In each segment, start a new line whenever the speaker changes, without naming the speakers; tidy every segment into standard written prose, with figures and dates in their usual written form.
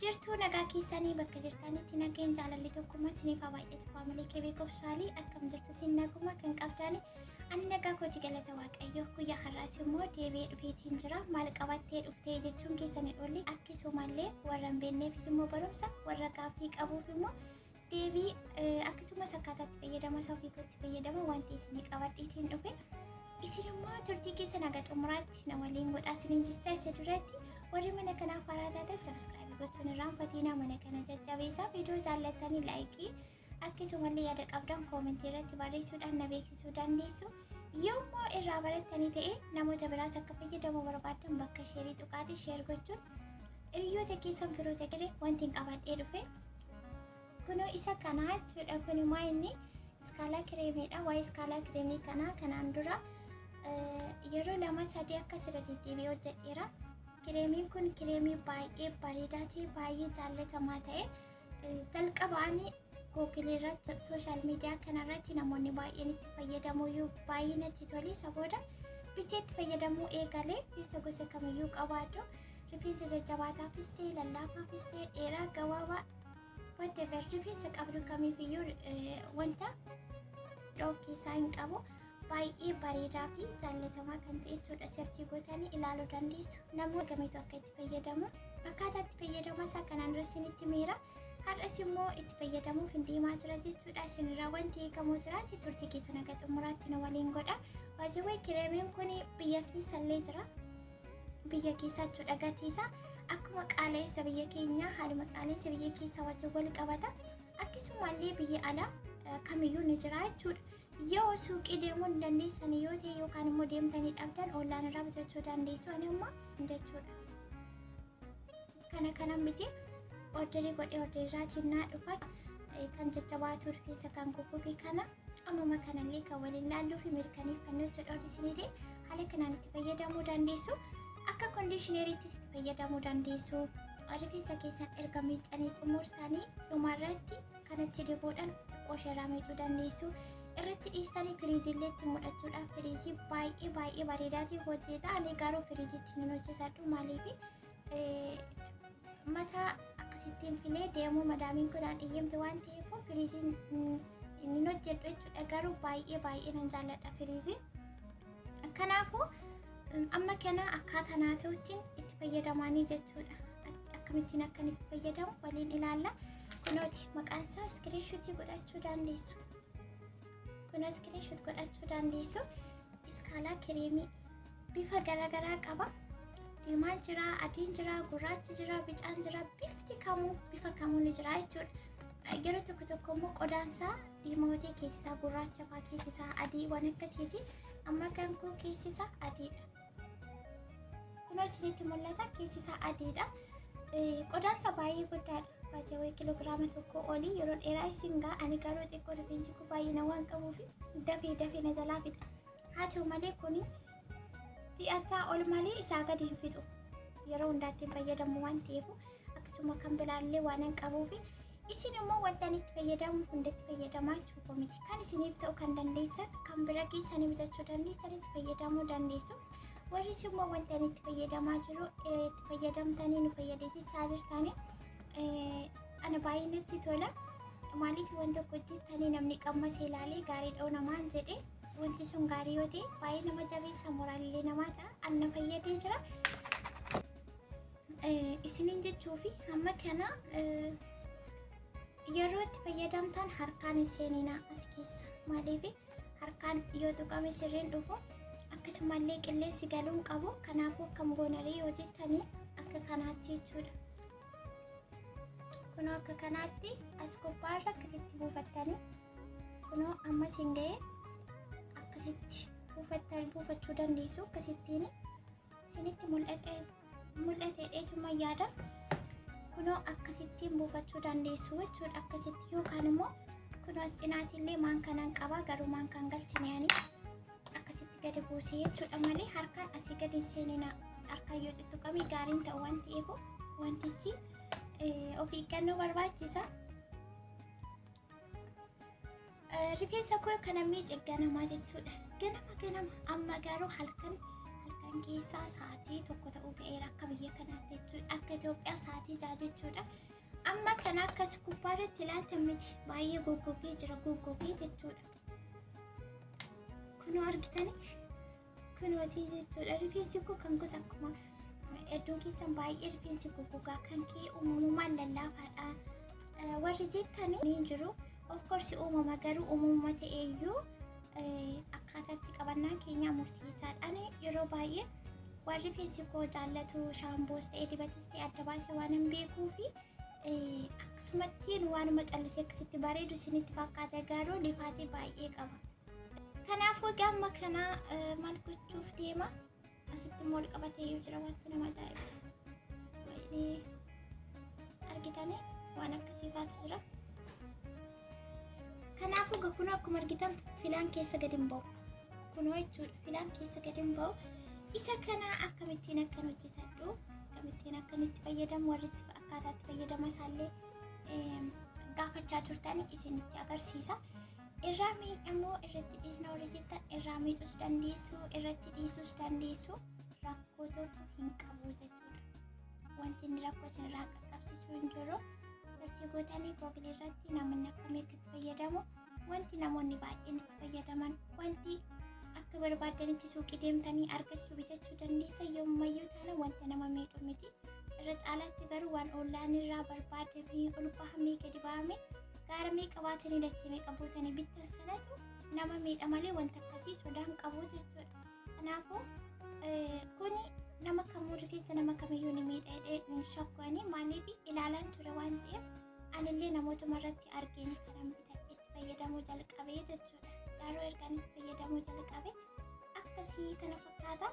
Jirtuu nagaa keessanii bakka jirtanitti nageen jaalalli tokkummaa isiniif haa baay'atu. Faamilee kee beekumsaalii akkam jirtu isin naguma kan qabdani? Ani nagaa kooti, galata Waaqayyoo. Guyyaa har'aas immoo deebi'ee dhufeetiin jira. Maal qabattee dhuftee jechuun keessan hin, akkasumallee warra hin beekneefis immoo barumsa, warra gaaffii qabuuf immoo deebii, akkasumas akkaataa itti fayyadama isaa ofii kootti fayyadama wanti isinii qabadheetiin dhufe. Isin immoo turtii keessan haga xumuraatti na waliin godhaa isiniin jecha, isa duratti warri mana kanaaf haaraa taatan subscribe gochuun irraanfatinaa. Mana kana jajjabeessaa, viidiyoo jaallattanii like, akkasumallee yaada qabdan comment irratti barreessuudhaan na beeksisuu dandeessu. Yommuu irraa barattanii ta'e namoota biraas akka fayyadamuu barbaaddan bakka share tuqaatii share gochuun hiriyoota keessan, firoota gire. Wanti hin qabadhee dhufe kunoo isa kanaa jechuudha. Kun immoo inni iskaalaa kireemiidha. Waa'ee iskaalaa kireemii kanaa kanaan dura yeroo lama sadii akkas irra deddeebi'ee hojjedheera. Kireemiin kun kireemii baay'ee bareedaa ta'e, baay'ee jaallatamaa ta'e, jalqabaan Google irratti, social media kanarratti namoonni baay'een itti fayyadamuyyuu baay'ee natti tole. Isa booda bitee itti fayyadamuu eegalee. Rifeensa gosa kamiyyuu qabaadhu, rifeensa jajjabaataafis ta'e, lallaafaafis ta'e, dheeraa, gabaabaa, whatever rifeensa qabdu kamiifiyyuu wanta of keessaa hin qabu. Baay'ee bareedaa fi jaallatamaa kan ta'e jechuudha. Search gootanii ilaaluu dandeessu. Namoota kamiitu akka itti fayyadamu, akkaataa itti fayyadama isaa kanaan dura isinitti miira. Har'as immoo itti fayyadamuuf hin deemaa jira jechuudha. Isinirraa wanti eegamu jiraate turtii keessan haga xumuraatti na waliin godha. Waasiiwwan kireemiin kun biyya keessallee jira. Biyya keessaa jechuudha. Gatii isaa akkuma qaala'insa biyya keenyaa, haaluma qaala'insa biyya keessaa wajjin wal qabata. Akkasumallee biyya alaa kamiyyuu ni jira jechuudha. Yoo suuqii deemuu hin dandeessan yoo ta'e yookaan immoo deemtanii dhabdan, online irraa bitachuu dandeessu. Ani immoo jechuudha. Kana kana miti, order godhee order irraatiin naa dhufa. Kan jajjabaatu, rifeensa kan goggoge kana ammuma kanallee kan waliin laalluu fi mirkaneeffannoo jechuudha. Isinii ta'e haala kanaan itti fayyadamuu dandeessu. Akka conditioneriittis itti fayyadamuu dandeessu. Rifeensa keessan erga miicanii xumursanii dhumarratti kanatti dibuudhaan xiqqoo isheerraa miicuu dandeessu. Irratti dhiistanii firiiziillee itti mudhachuudhaaf firiizii baay'ee baay'ee bareedaatii hojjeta. Ani garuu firiiziitti hin hojjetadhu. Maaliif? Mataa akkasittiin filee deemuu madaamiin kunaan iyyamte waan ta'eef firiiziin hin hojjedhu jechuudha. Garuu baay'ee baay'ee nan jaalladha firiizii. Kanaafuu amma kana akkaataa naa ta'uttiin itti fayyadamanii jechuudha. Akkamittiin akkan itti fayyadamu waliin ilaalla. Kunooti maqaan isaa, screenshot godhachuu dandeessu. Kunoo screenshot godhachuu dandeessu. Iskaalaa kireemii bifa garaagaraa qaba. Diimaan jira, adiin jira, gurraachi jira, bicaan jira, bifti kamuu bifa kamuu ni jira jechuudha. Yeroo tokko tokko immoo qodaansaa diimaa ta'e keessi isaa gurraacha fa'aa, keessi isaa adii, waan akkasiiti. Amma kan koo keessi isaa adiidha. Kunoo isinitti mul'ata, keessi isaa adiidha. Qodaansa baay'ee guddaadha. Baay'ee kiloogiraama 1 olii yeroo dheeraa isin ga'a. Ani garuu xiqqoo rifeensi koo baay'ina waan qabuuf dafee dafee na jalaa fixa. Haa ta'u malee kuni ji'ataa ol malee isaa gadi hin fixu. Yeroo hundaatti hin fayyadamu waan ta'eef, akkasuma kan biraallee waan hin qabuuf, isin immoo wanta ani itti fayyadamu hundatti fayyadamaa jechuu miti. Kan isiniif ta'u, kan dandeessan, kan bira keessanii bitachuu dandeessan itti fayyadamuu dandeessu. Warris immoo wanta ani itti fayyadamaa jiru itti fayyadamtanii nu fayyadee jechaa jirtanii ana baay'ee natti tola. Maaliif? Wanta tokko hojjettanii namni qammasee ilaalee gaarii dha'u namaan jedhe, wanti sun gaarii yoo ta'e baay'ee nama jabeessa, moraallee namaa ta'a. Anna fayyadee jira. Isiniin jechuufi amma kana yeroo itti fayyadamtan harkaan hin seeninaa as keessa. Maaliif? Harkaan yoo tuqame sirriin dhufu, akkasumallee qilleensi galuun qabu. Kanaafuu akkam goonaree yoo jettanii, akka kanaatti jechuudha. Kunoo akka kanaatti as gubbaarra akkasitti buufattanii, kunoo ammas hin ga'e, akkasitti buufattan buufachuu dandeessu. Akkasittiin isinitti mul'ate dheetuma yaada. Kunoo akkasittiin buufachuu dandeessu jechuudha. Akkasitti yookaan immoo kunoo as cinaatillee maan kanan qaba, garuu maan kan galchine ani akkasitti gadi buusee jechuudha malee harkaan asii gadi hin seenina. Harkaan yoo tuttuqame gaariin ta'u waan ta'eef wantichi of eeggannoo barbaachisa. Rifeensa koo kana miice ganamaa jechuudha. Ganama ganama, amma garuu halkan halkan Halkan keessaa sa'aatii 1 ta'uu ga'eera akka biyya kanaatti jechuudha. Akka Itoophiyaa sa'aatii 6 jechuudha. Amma kana akkas gubbaa irratti ilaaltan miti baay'ee goggogee jira goggogee jechuudha. Kunoo argitanii kunootii jechuudha. Rifeensi koo kan gosa akkuma hedduun keessan baay'ee rifeensi goggogaa kan kee uumamumaan lallaafaadha. Warri jettan ni jiru. Of course uumama garuu uumamuma ta'eeyyuu akkaataa itti qabannaan keenyaa murteessaadha. Ani yeroo baay'ee waan rifeensi koo jaallatu shaamboos ta'e dibatis ta'e adda baasee waan hin beekuu fi akkasumatti waanuma callisee akkasitti bareedu isinitti fakkaata garuu lifaatii baay'ee qaba. Kanaafuu egaa amma kana maal gochuuf deema? Asitti immoo ol qabatee jira wanti nama ajaa'ibu. Wayinee argitanii waan akkasii faatu jira. Kanaafuu egaa kun akkuma argitan filaan keessa gadi hin ba'u. Kunoo jechuudha filaan keessa gadi hin ba'u. Isa kana akkamittiin akkan hojjetadhu akkamittiin akkan itti fayyadamu warri akkaataa itti fayyadama isaallee gaafachaa turtan isinitti agarsiisa. Irraa miidhamoo irratti dhiisna warri jettan irraa miidhuus dandeessu irratti dhiisuus dandeessu rakkoo tokko hin qabu jechuudha. Wanti inni rakkoo isinirraa qaqqabsiisu hin jiru. Search gootanii Google irratti namni akkamii akka itti fayyadamu wanti namoonni baay'een itti fayyadaman wanti akka barbaadanitti suuqii deemtanii argachuu bitachuu dandeessa yommayyuu taana wanta nama miidhu miti. Irra caalaatti garuu waan online irraa barbaadamee ol bahamee gadi bahamee gaara meeqa baatanii dachee meeqa buutanii bittan sanatu nama miidha malee wanta akkasii sodaan qabu jechuudha. Kanaafuu kuni nama kamuu rifeensa nama kamiyyuu ni miidha jedhee hin shakku ani maaliif ilaalaan ture waan ta'eef anillee namootuma irratti argeen kanan bitadhe itti fayyadamuu jalqabee jechuudha. Garuu ergaan itti fayyadamuu jalqabe akkasii kana fakkaata.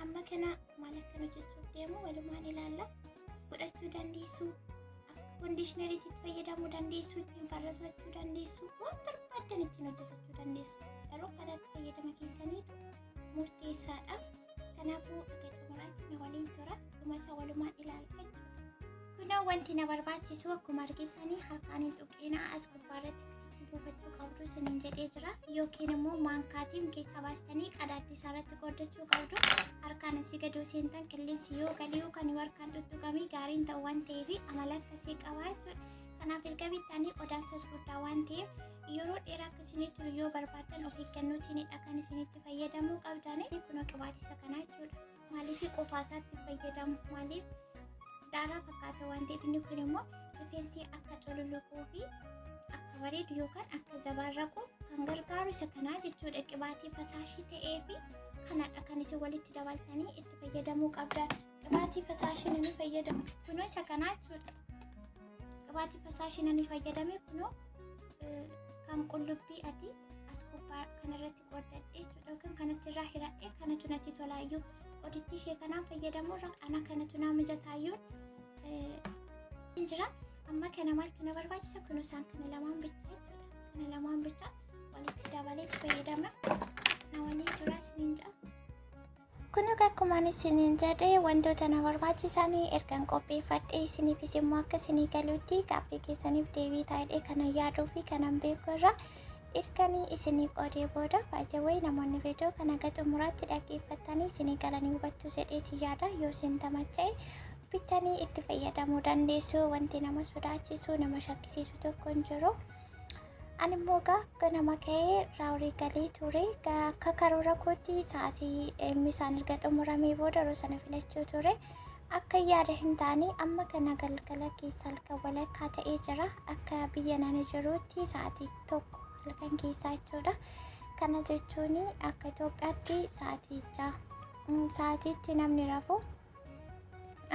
Amma kana maal akkan hojjechuuf deemu walumaan ilaalla. Godhachuu dandeessu. Akka conditioneriitti itti fayyadamuu dandeessu. Ittiin farrasachuu dandeessu. Waan barbaaddan ittiin hojjetachuu dandeessu. Garuu akkaataa itti fayyadama keessaniitu murteessaadha. Kanaafuu akka xumuraatti na waliin tura. Dhuma isaa walumaan ilaalla jechuudha. Kunoo wanti na barbaachisu akkuma argitanii harkaan hin tuqinaa as gubbaarratti akkasitti buufachuu qabdu isiniin jedhee jira. Yookiin immoo maankaatiin keessaa baastanii qadaaddi isaarratti qooddachuu qabdu. Harkaan asii gadi seentan qilleensi yoo galee yookaan yoo harkaan tuttuqamee gaariin ta'u waan ta'eef amala akkasii qaba jechuudha. Kanaaf erga bittanii qodaansaas guddaa waan ta'eef yeroo dheeraa akka isinii turu yoo barbaaddan of eeggannootiinidha kan isinitti fayyadamuu qabdan. Kunoo qibaatii isa kanaa jechuudha. Maaliif qofaa isaatti fayyadamu? Maaliif daaraa fakkaata waan ta'eef inni kun immoo rifeensi akka cululuquu fi akka bareedu yookaan akka zabaarraqu kan gargaaru isa kanaa jechuudha. Qibaatii fasaashii ta'ee fi kanadha kan isin walitti dabaltanii itti fayyadamuu qabdan. Qibaatii fasaashii nani fayyadamu kunoo isa kanaa jechuudha. Qibaatii fasaashii nani fayyadame kunoo kan qullubbii adii as gubbaa kanarratti qoodadhe jechuudha. Yookiin kanatti irraa hiradhe kanatu natti tolaayyuu. Qoditti ishee kanaan fayyadamuu irra ana kanatu naa mijataayyuu jira. Amma kana maaltu na barbaachisa? Kun isaan kana lamaan bichaa jechuudha. Kana lamaan bichaa walitti dabalee itti fayyadama. Na waliin tura isiniin jedha. Kun akkuma isiniin jedhe wantoota na barbaachisanii ergan qopheeffadhe isiniifis immoo akka isinii galutti gaaffii keessaniif deebii taa'ee kanan yaaduu fi kanan beeku irraa erganii isinii qoodee booda baay'ee wayii namoonni viidiyoo kana gara xumuraatti dhaggeeffattanii isinii galanii hubachuu jedheeti yaada yoo isin tamacha'e bitanii itti fayyadamuu dandeessu. Wanti nama sodaachisu nama shakkisiisu tokko hin jiru. Ani immoo egaa ganama ka'ee raawrii galee ture. Akka karoora kootti sa'aatii isaan erga xumuramee booda yeroo sana filachuu ture. Akka yaada hin taane amma kana galgala keessa halkan walakkaa ta'ee jira. Akka biyya nani jirutti sa'aatii 1 halkan keessaa jechuudha. Kana jechuun akka Itoophiyaatti sa'aatii 6 sa'aatiitti namni rafu.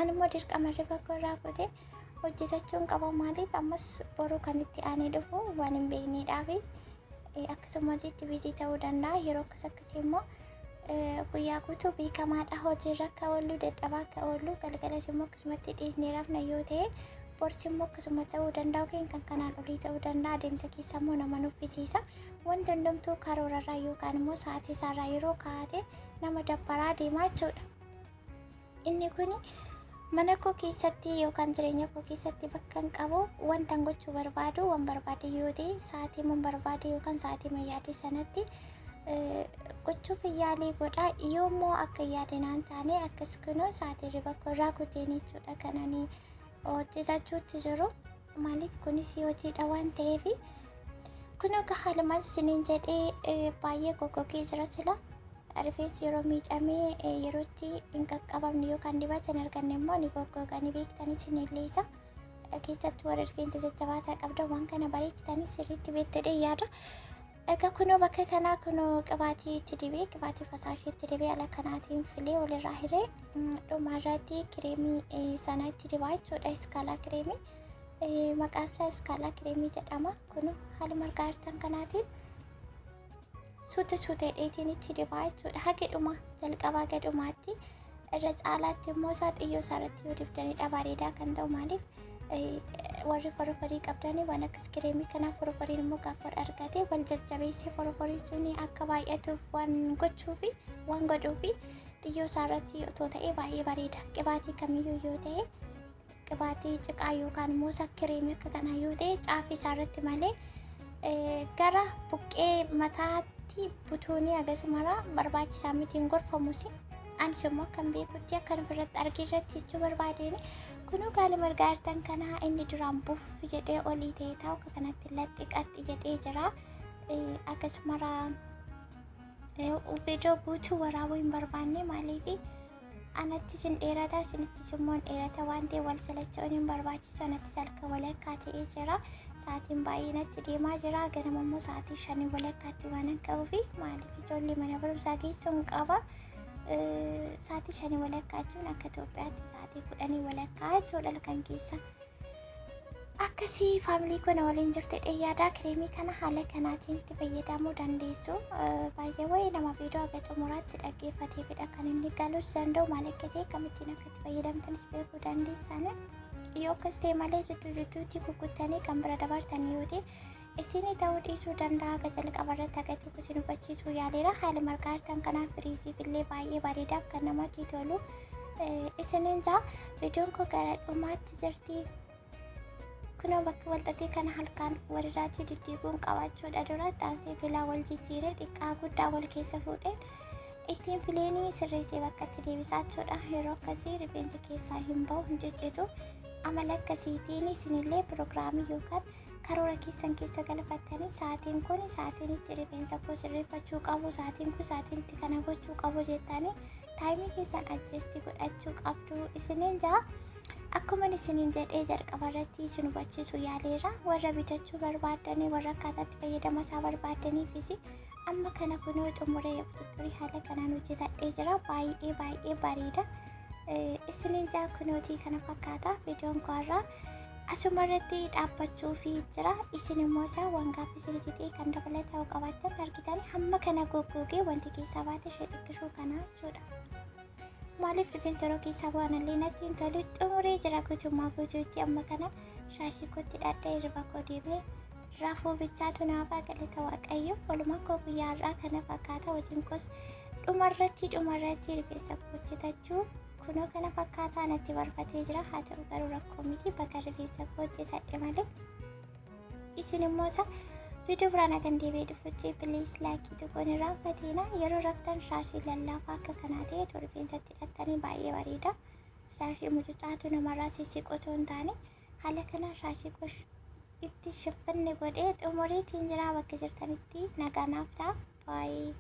Ani immoo dirqama rifa koo irraa kutee hojjetachuun qaba. Maaliif ammas boruu kan itti aanee dhufu waan hin beekneedhaaf akkasuma hojiitti busy ta'uu danda'a. Yeroo akkas akkasii immoo guyyaa guutuu beekamaadha. Hojiirra akka oollu dadhabaa akka oollu galgalas immoo akkasumatti dhiisnee rafna yoo ta'e borsi immoo akkasuma ta'uu danda'a yookiin kan kanaan olii ta'uu danda'a. Adeemsa keessa immoo nama nuffisiisa. Wanti hundumtuu karoorarraa yookaan immoo sa'aatii isaarraa yeroo kaa'ate nama dabbaraa deemaa jechuudha. Inni kun mana koo keessatti yookaan jireenya koo keessatti bakka hin qabu wanta gochuu barbaadu waan barbaade yoo ta'e sa'aatii mun barbaade yookaan sa'aatii yaade sanatti Gochuuf yaalii godha. Yoommoo akka yaade naan taane, akkas kunoo sa'aatii hirriba koo irraa kuteen jechuudha kan ani hojjetachuutti jiru. Maaliif, kunis hojiidha waan ta'eef. Kun akka haalumaan isiniin jedhee baay'ee goggogee jira sila. Rifeensi yeroo miicamee yerootti hin qaqqabamne yookaan dibata hin arganne immoo ni goggoga, ni beektanii isinillee isa. Keessattuu warra rifeensa jajjabaataa qabdan waan kana bareechitanii sirriitti beektedhee yaada. Egaa kunoo bakka kanaa kunoo qibaatii itti dibee, qibaatii fasaashii itti dibee, ala kanaatiin filee walirraa hiree, dhumarratti kireemii sana itti dibaa jechuudha. Iskaalaa kireemii, maqaan isaa iskaalaa kireemii jedhama. Kunoo haaluma argaa jirtan kanaatiin suuta suuta hidheetiin itti dibaa jechuudha. Haga dhuma jalqabaa gadhumaatti irra caalaatti immoo isaa xiyyoo isaa irratti yoo dibdanidha bareedaa kan ta'u. Maaliif, warri foroforii qabdanii waan akkas kireemii kanaaf foroforiin immoo gaafa argate wal jajjabeessee foroforiin suni akka baay'atuuf waan gochuufi waan godhuufi xiyyoo isaa irratti otoo ta'ee baay'ee bareeda. Qibaatii kamiyyuu yoo ta'e, qibaatii ciqaa yookaan immoo isa kireemii akka kanaa yoo ta'e, caafii isaa irratti malee gara buqqee mataatti butuunii akkasumara barbaachisaa miti, hin gorfamus. Anis immoo akkan beekutti, akkan ofirratti argee irratti jechuu barbaadeen. Kunoo gaaluma argaa jirtan kanaa inni duraan buff jedhee olii ta'e taa'u akka kanatti laxxi qaxxi jedhee jira. Akkasumara viidiyoo guutuu waraabuu hin barbaanne. Maaliif, anatti isin dheerata, isinittis immoo hin dheerata waan ta'eef wal salacha'uun hin barbaachisu. Anattis halkan walakkaa ta'ee jira, sa'aatiin baay'ee natti deemaa jira. Ganama immoo sa'aatii 5 walakkaatti waan hin qabuufi, maaliif, ijoollee mana barumsaa geessuun qaba. Sa'aatii 5:30 jechuun akka Itoophiyaatti sa'aatii 10:30 jechuudha halkan keessa. Akkasii family kana waliin jirte dhiyyaadhaa, kireemii kana haala kanaatiin itti fayyadamuu dandeessu. Baay'ee wayii nama viidiyoo haga xumuraatti dhaggeeffateefidha kan inni galuus danda'u, maal akka ta'e, akkamittiin akka itti fayyadamtanis beekuu dandeessan. Yoo akkas ta'e malee jidduu jidduutti kukkutanii kan bira dabartan yoo ta'e isinii ta'uu dhiisuu danda'a. Haga jalqaba irratti haga tokko isin hubachiisuu yaaleera. Haala margaa jirtan kanaaf firiiziif illee baay'ee bareedaaf kan namatti tolu. Isiniin jaa, viidiyoon koo gara dhumaatti jirti. Kunoo bakka walxaxee kana halkaan walirraatti diddiiguun qabachuudha dura xaansee filaa wal jijjiiree, xiqqaa guddaa wal keessa fuudheen ittiin fileenii sirreessee bakka itti deebisaa jechuudha. Yeroo akkasii rifeensi keessaa hin bahu, hin ciccitu. Amala akkasiitiin isinillee piroogiraamii yookaan karoora keessan keessa galfattanii, sa'aatiin kun sa'aatiin itti rifeensa koo sirreeffachuu qabu, sa'aatiin kun sa'aatiin itti kana gochuu qabu jettanii time keessan adjust godhachuu qabdu isiniin jaa. Akkuma isiniin jedhee jalqaba irratti isin hubachiisuu yaaleera. Warra bitachuu barbaaddanii, warra akkaataa itti fayyadama isaa barbaaddaniifis amma kana kunoo xumuree xuxurii haala kanaan hojjetadhee jira. Baay'ee baay'ee bareeda. Isiniin jaa, kunootii kana fakkaata viidiyoon koo har'aa asuma irratti dhaabbachuu fi jira. Isin immoo isaa waan gaaffii isinitti ta'e kan dabalataa qabaattan argitan, hamma kana goggogee wanti keessaa baate ishee xiqqishuu kana jechuudha. Maaliif, rifeensa yeroo keessaa bu'an illee natti hin tolu. Xumuree jira guutummaa guutuutti. Amma kana shaashii kootti dhadhee hirriba koo deemee rafuu bichaatu naafaa, galata Waaqayyo. Walumaa koo guyyaa har'aa kana fakkaata. Hojiin koos dhumarratti rifeensa koo hojjetachuu kunoo kana fakkaataa natti barfatee jira. Haa ta'u garuu rakkoo miti, bakka rifeensa koo hojjetadhe malee. Isin immoo isa viidiyoo biraan hagan deebi'ee dhufutti please like tuquun irraanfatina. Yeroo raftan shaashii lallaafaa akka kanaa ta'e rifeensatti hidhattanii baay'ee bareeda. Shaashii mucucaatu namarraa sissiqu osoo hin taane, haala kanaan shaashii koo itti shiffanne godhee xumuriitiin jira. Bakka jirtanitti nagaa naaf ta'a. Baay'ee.